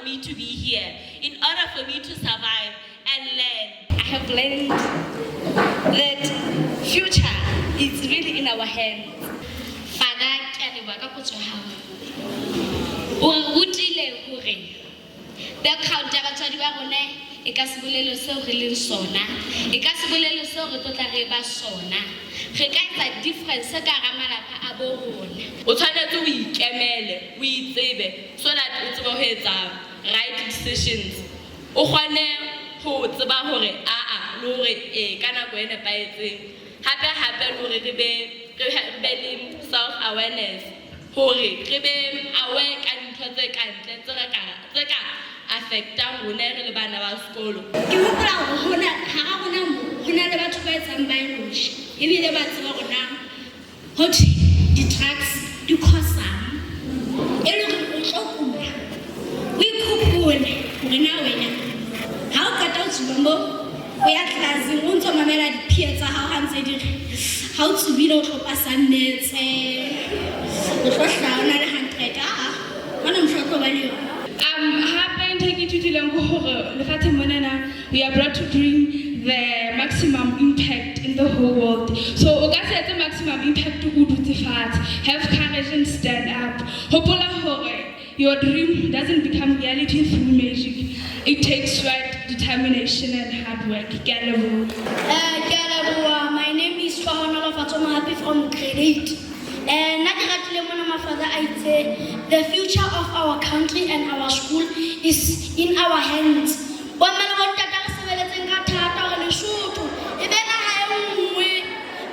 me to be here, in order for me to survive and learn. I have learned that future is really in our hands. Father, ke a leboha ka potso ya hao. O re rutile hore background ya batswadi ba rona e ka se bolele seo re leng sona, e ka se bolele seo re tlo tla re ba sona. Re ka etsa difference ka hara malapa a bo rona. O tshwanetse o ikemele, o itsebe, so that o tsebe ho etsa right decisions. O kgone ho tseba hore aa le hore ee ka nako e nepahetseng. Hape hape le hore re be le self awareness, hore re be aware ka dintho tse ka ntle tse re ka tse ka affectang rona re le bana ba sekolo. Ke hopola hore hona hara rona mo ho na le batho ba etsang biology ebile ba tseba hore na ho thwe di-drugs di cause-ang, e le hore o tlo kula, o ikhopole hore na wena ha o qeta ho tsuba mo o ya classeng, o ntso mamela di-peer tsa hao ha ntse di re ha o tsubile o tlo pasa maths, o tlo hlaha o na le 100. Aa, hona mohla o tlo ba le yona. Hape ntho e ke ithutileng ke hore lefatsheng monana we are brought to bring the maximum impact in the whole world. So o ka se etse maximum impact o dutse fatshe. Have courage and stand up. Hopola hore your dream doesn't become reality through magic. It takes sweat, determination and hard work. Ke a leboha. Ke a leboha. My name is Tlhohonolofatso Mohapi from grade 8. Nna ke ratile mona mafather a itse the future of our country and our school is in our hands. Bomme le bontate, re sebeletseng ka thata hore Lesotho e be naha e nngwe.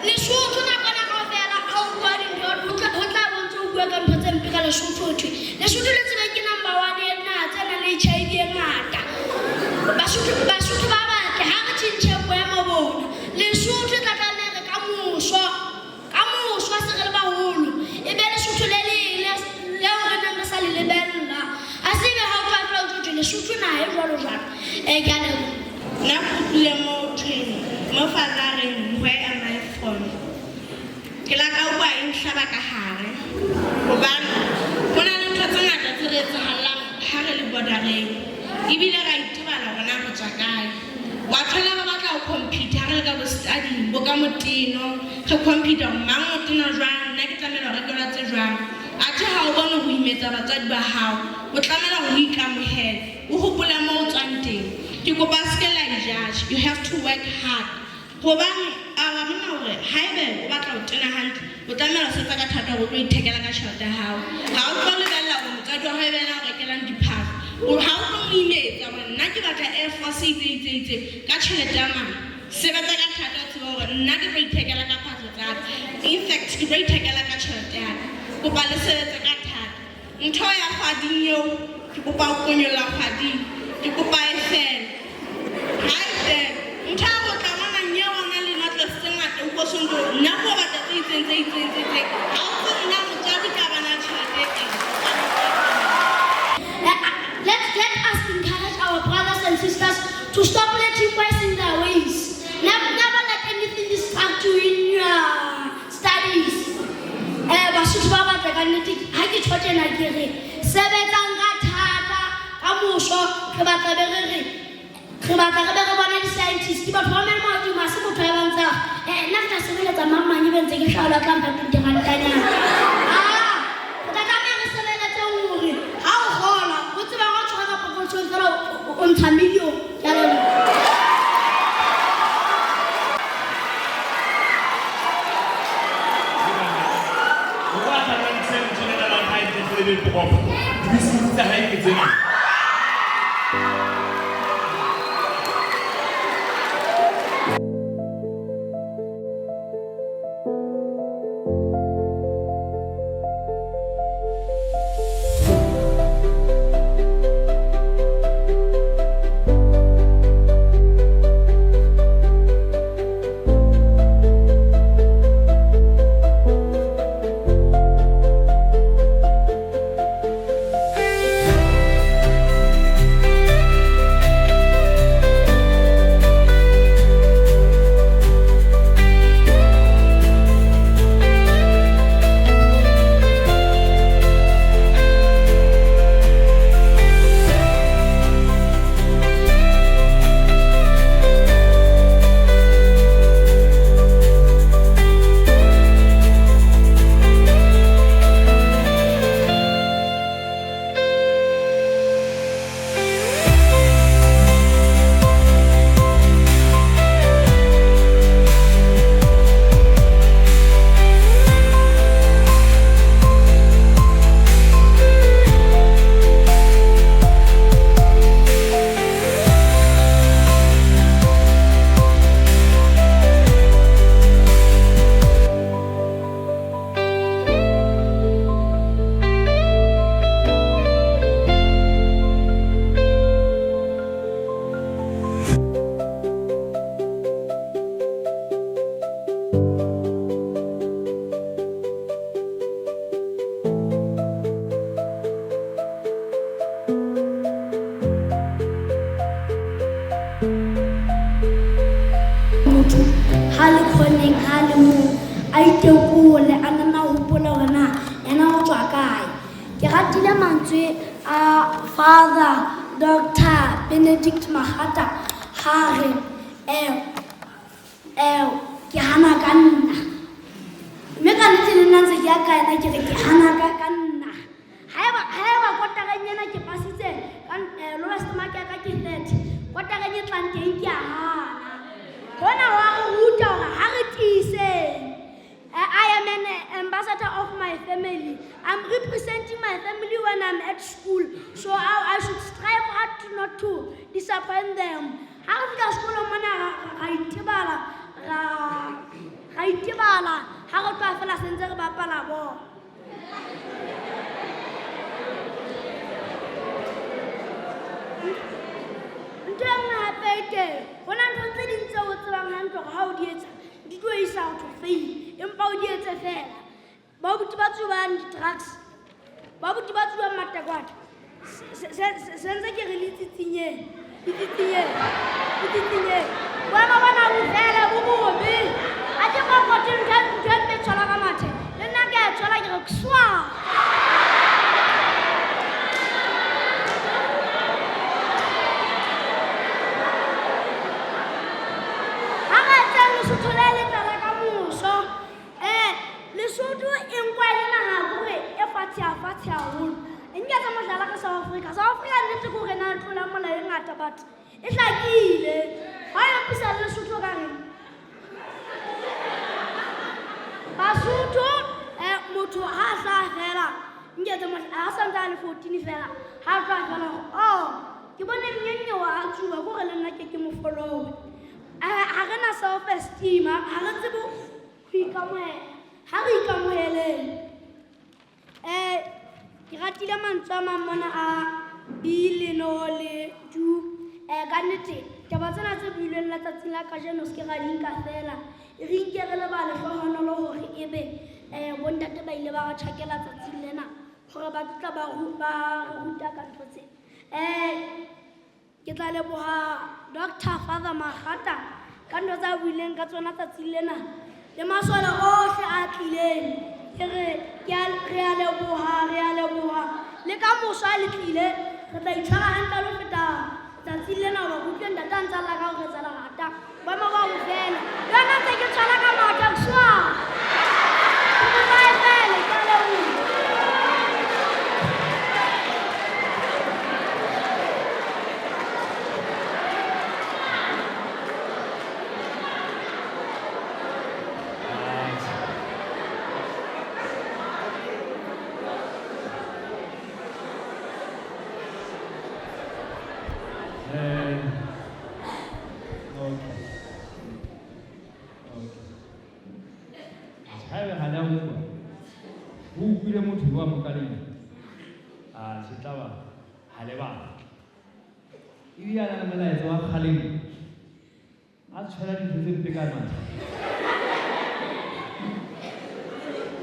Lesotho nakwana kaofela ha o bua dintho ho tla bontse o bua ka ntho tse mpe ka Lesotho, ho thwe Lesotho le tsebe ke number one e naha tse nang le HIV e ngata. Basotho ba batle ha re tjhentjhe boemo bona. Lesotho e tla tlameha re ka moso se re le baholo e be Lesotho le leng leo re neng re sa le lebella. A se ebe ha o tloha fela o ntso thwe Lesotho naha e jwalo jwalo. Ke a leboha. Nna ke utlwile mo thweng mo father a reng, "Where am I from?" Ke la ka utlwa e nhlaba ka hare, hobane ho na le ntho tse ngata tse re etsahallang ha re le bordereng, ebile ra itebala rona re tswa kae. Wa thola ba batla ho compete ha re le ka bo studying, bo ka moteno, re compete hore mang o tena jwang, nna ke tlamehile ho rekelwa tse jwang. Athe ha o bone ho imetsa batswadi ba hao, o tlamela hore o ikamohele, o hopole mo o tswang teng. Ke kopa se ke la i-judge. You have to work hard, hobane a wa mona hore haebe o batla ho tena hantle, o tlamela ho sebetsa ka thata hore o tlo ithekela ka tjhelete ya hao. Ha o tlo lebella hore motswadi wa hao ebe yena o rekelang diphahlo. Ha o tlo mo imetsa hore nna ke batla Air Force e itse itse itse ka tjhelete ya mang. Sebetsa ka thata, o tsebe hore nna ke tlo ithekela ka phahlo tsa ka, in fact ke tlo ithekela ka tjhelete ya ka. Kopa le sebetse ka thata. Ntho ya kgwading eo, ke kopa ho konyolla kgwading, ke kopa e fele, ha e fele. Ntho ya ho tla mona nyeo o na le necklace tse ngata, o ko sontso nna ko batla tse itseng tse itseng tse itseng, ha o tsebe na motswadi ka bana tjhelete e teng. Let us encourage our brothers and sisters to stop letting boys in their ways. Never, never let anything distract you in your studies. Basotho ba batle, ka nnete ha ke tjho tjena, ke re sebetsang ka thata. Ka moso re batla be re re re batla re be re bona di-scientist, batho ba mele mahodimo, ha se motho ya bantsa nna ke tla sebeletsa mang mang, ebe ntse ke hlaola tla mpha 20 rantanyana. Ah, re tla tlameha re sebeletseng hore ha o kgola o tseba ha o tshwara ka pokothong fela o ntsha million. Ke a leboha. O ka tlhakantse ntho le nang ha e tle le prof. Dibisikuti tsa hae ke tsena. Mantswe a Father Doctor Benedict Magata ha re ke hana ka nna. Mme ka nnete le nna ntse ke ya ka ena ke re ke hana ka nna. Haeba kotareng ena ke pasitse ka lowest mark ya ka ke 30, kotareng e tlang teng ke a hana. Hona ho a re ruta hore ha re tiiseng. I am an ambassador of my family. I'm representing my family when I'm at school. So I should strive hard to not to disappoint them. Ha re fihla sekolong mona ra itebala, ra itebala ha re tloha fela sentse re bapala bolo. Ntho e nngwe hape e teng, ho na ntho tse ding tseo o tsebang hantle hore ha o di etsa, di tlo isa ho fail, empa o di etse fela. Ba buti ba tsubang di-drugs, ba buti ba tsubang matekwane, se ntse ke re le tsitsinyeng, le tsitsinyeng, le tsitsinyeng. Boemo bona bo fele, bo bobe. Ha ke kokote ntho e mpe tshwara ka mathe, le nna ke a tshwara ke re kswa. Ha re etseng Lesotho le letle la kamoso. Lesotho e nkwa e le naha hore e fatshe ha fatshe haholo. E nketsa mohlala ka South Africa. South Africa nnete ke hore na tlola molao e ngata, but e hlakile. Ha e bapisa le Lesotho ka reng? Basotho, motho ha a hlaha fela, nketse mohlala, ha santse a le 14 fela, ha a tloha fela hore, oh, ke bone mnyenyewa a tsuba, ke hore le nna ke mo follow-e. Ha re na self esteem, ha re tsebe ho ikamohela. Ha re ikamoheleng. Ke ratile mantswe a mang mona a B le no le du. Ka nnete, taba tsena tse builweng letsatsing la kajeno se ke ra di nka fela. Re nke re le ba lehlohonolo hore ebe bontate ba ile ba re tjhakela tsatsing lena hore ba tla ba re ruta ka ntho tse. Ke tla leboha Doctor Father Magata ka ntho tsa buileng ka tsona tsatsing lena le masole ohle a tlileng. Ke re, ke a, re a leboha, re a leboha. Le ka moso ha le tlile, re tla itshwara hantle le ho feta tsatsing lena hoba ke utlwe ntate a ntsa lla ka hore re etsa lerata. Boemo ba ho fela. Le yona ntse ke tshwara ka matla, kswa. Ke bokae fela, ke a leboha. Haebe ha le a utlwa, ho utlwile motho yo a mo kaleng, a se tla ba ha le batle. Ebile a na le molaetsa wa kgalemo, a tshwela dintho tse mpe ka mathe.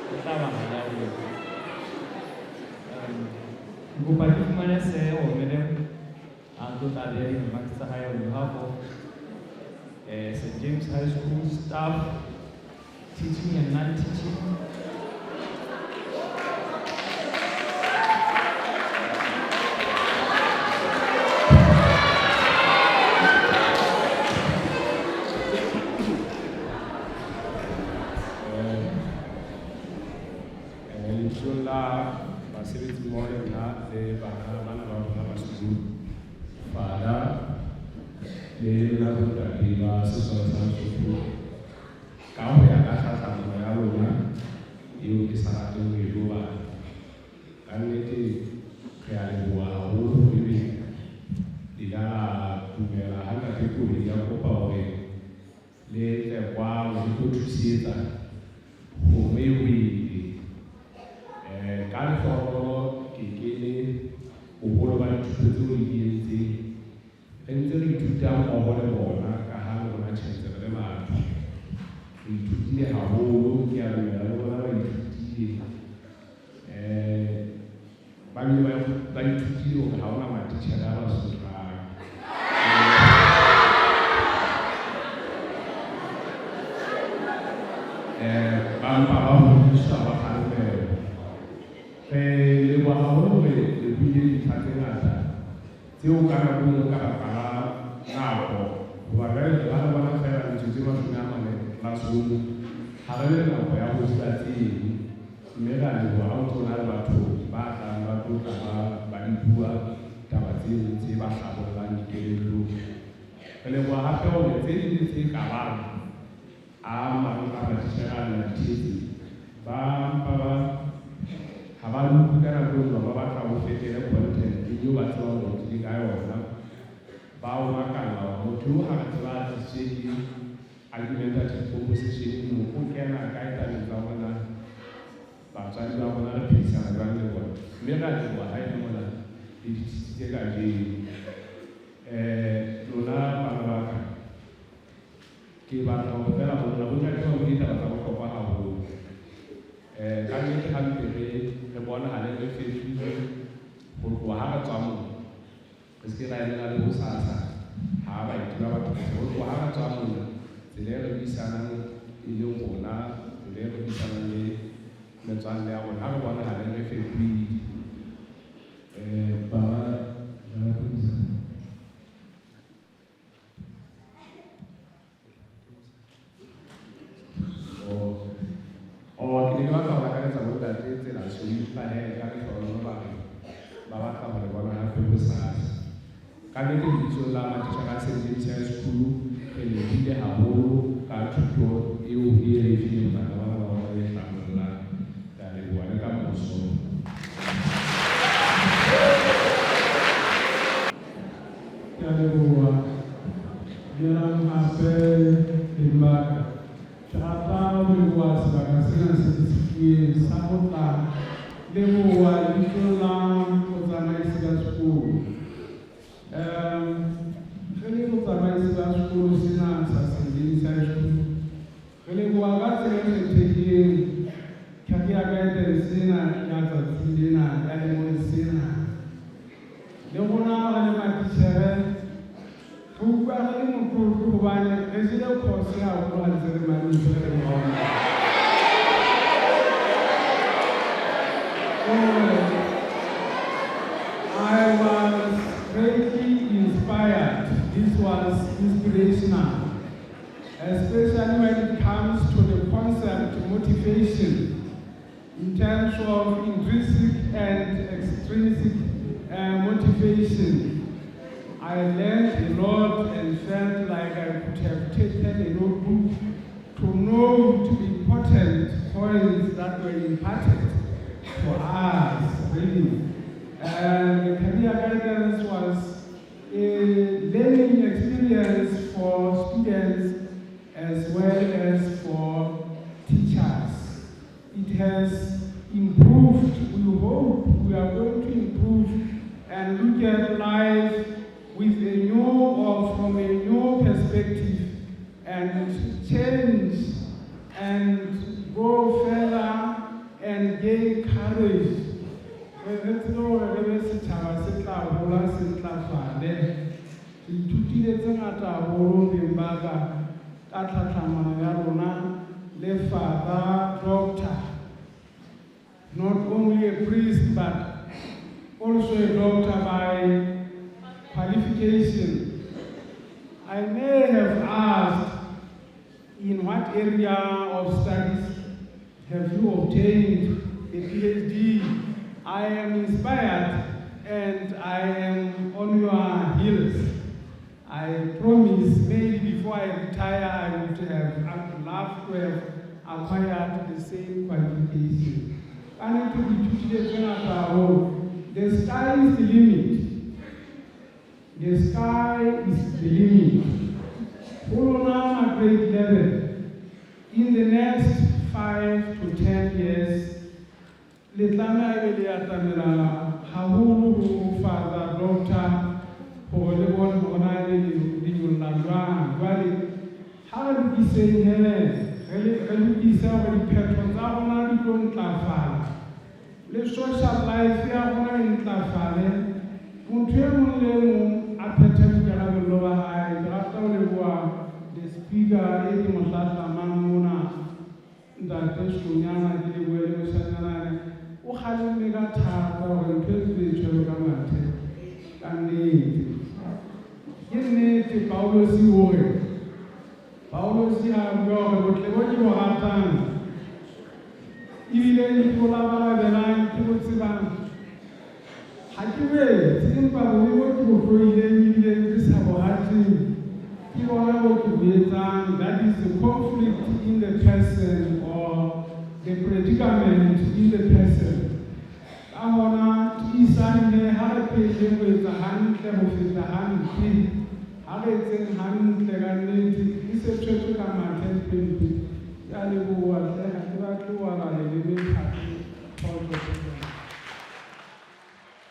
Se tla ba ha le a utlwa. Ke kopa ke fumane seho, madam, a ntlo tla beha di-remarks tsa hae on behalf of St. James High School staff, teaching and non-teaching. Lebitsong la basebetsi mmoho le nna le bana bana ba rona ba sekolo, Fada le lona bontate ba sekolo sa Lesotho, ka ho ya ka tlhatlhamano ya lona eo ke sa rateng ho e robala, ka nnete re a leboha haholo ebe le la dumela ha ntate Koloi a kopa hore le tle kwano le tlo thusetsa kgomo e wele. Ka lehlohonolo ke kene boholo ba dithuto tseo le di entseng, re ntse re ithuta mmoho le bona ka ha le rona tjhe ntse re le batho. Re ithutile haholo, ke a dumela le bona ba ithutile. Ba bile ba ithutile hore ha hona matitjhere a ba sotlang. Ba mpa ba hodiswa ba kgalemelo. Re leboha haholo hore le Tseo ka nako e nngwe ka baka la nako, hoba jwale ba re bona feela metsotso e 40 classroom, ha re be le nako ya ho bua tse ding. Mme ra leboha ha o ntso na le batho ba tlang ba tlo tla ba di bua taba tseno tse ba hlabollang dikelellong. Re leboha hape hore tse ding le tse ka bang a mang a matitjhere a nang dithetse, ba mpa ba ha ba utlwe ka nako e nngwe ba batla ho fetele content eo ba tsebang hore tlile ka yona. Ba o makalla hore motho eo ha re tseba a tlisitswe ke argumentative proposition eno, o kena kae tabeng tsa hore na batswadi ba rona re phedisana jwang le bona. Mme ra leboha ha e le mona le di tlisitse kajeno. Lona bana ba ka, ke batla hore feela ho lona bontate ba buile taba tsa bohlokwa haholo. Ka nnete ha mpe re bonahale re fetohile ho tloha ha re tswa mona, re se ke ra emela le hosasa ha baeti ba batho. Ho tloha ha re tswa mona, tsela e re buisanang e leng rona, tsela e re buisanang le metswalle ya rona, ha re bonahale re fetohile. Baba, ke ne ke batla ho lakaletsa bontate tsela tshweu, empa hee ka lehlohonolo ba re ba batla ho le bona hape hosasa. Ka nnete lebitsong la matitjhere a Saint James High School, re lebohile haholo ka thuto eo e re fileng bana ba ba rona e hlabollang. Ke a leboha le ka moso. Ke a leboha. Dumelang hape beng ba ka. Ke rata ho leboha sebaka sena se ke se fuweng sa ho tla leboha lebitsong la botsamaisi ba sekolo. Re le botsamaisi ba sekolo sena sa Saint James High School, re leboha ka tsela e kgethehileng career guidance ena ya tsatsing lena ya lemong sena. Le rona re le matitjhere re utlwa re le motlotlo hobane re jele course haholo ha ntse re mametse re le morao. I was greatly inspired. This was inspirational, especially when it comes to the concept of motivation in terms of intrinsic and extrinsic motivation. I learned a lot and felt like I could have taken a notebook to note the important points that were imparted for us, really. And the career guidance was a learning experience for students as well as for teachers. It has improved. We hope we are going to improve and look at life with a new or from a new perspective and change and go further and gain courage. Re tsebe hore re be setjhaba se tla hola, se ntlafale. Re ithutile tse ngata haholo beng ba ka ka tlhatlhamano ya rona le Father Doctor. Not only a priest but also a doctor by qualification. I may have asked, in what area of studies have you obtained a PhD? I am inspired and I am on your heels. I promise maybe before I retire, I would love to have acquired the same qualification. And to be the sky is the limit. The sky is the limit. Ho lona grade 11, in the next 5 to 10 years, le tlameha ebe le atamela haholo ho Father Doctor hore le bone hore na ebe le nyolla jwang. Jwale ha re lokiseng he, re lokise hore diphetho tsa rona di tlo ntlafala, le social life ya rona e ntlafale. Motho e mong le e mong a phethe boikarabello ba hae. Ke rata ho leboha the speaker e ke mo hlahlamang mona, Ntate Shonyana, ke lebohe le moshanyana. O kgalemme ka thata hore ntho e tswe e tshwerwe ka mathe. Ka nnete. Ke nnete Paulosi o re, Paulosi ha a bua hore botle bo ke bo ratang, ebile ke bo labalabelang, ke bo tsebang, ha ke bo etse, empa bobe bo ke bo hloileng ebile ke sa bo rateng, ke bona bo ke bo etsang. That is the conflict in the person or the predicament in the person. Ka hona tiisang he ha re pheleng ho etsa hantle ho feta hampe. Ha re etseng hantle ka nnete, e se tshwetswe ka mathe ntho e mpe. Ke a leboha hle, ha ke batle ho ala leleme thate. Kgotso.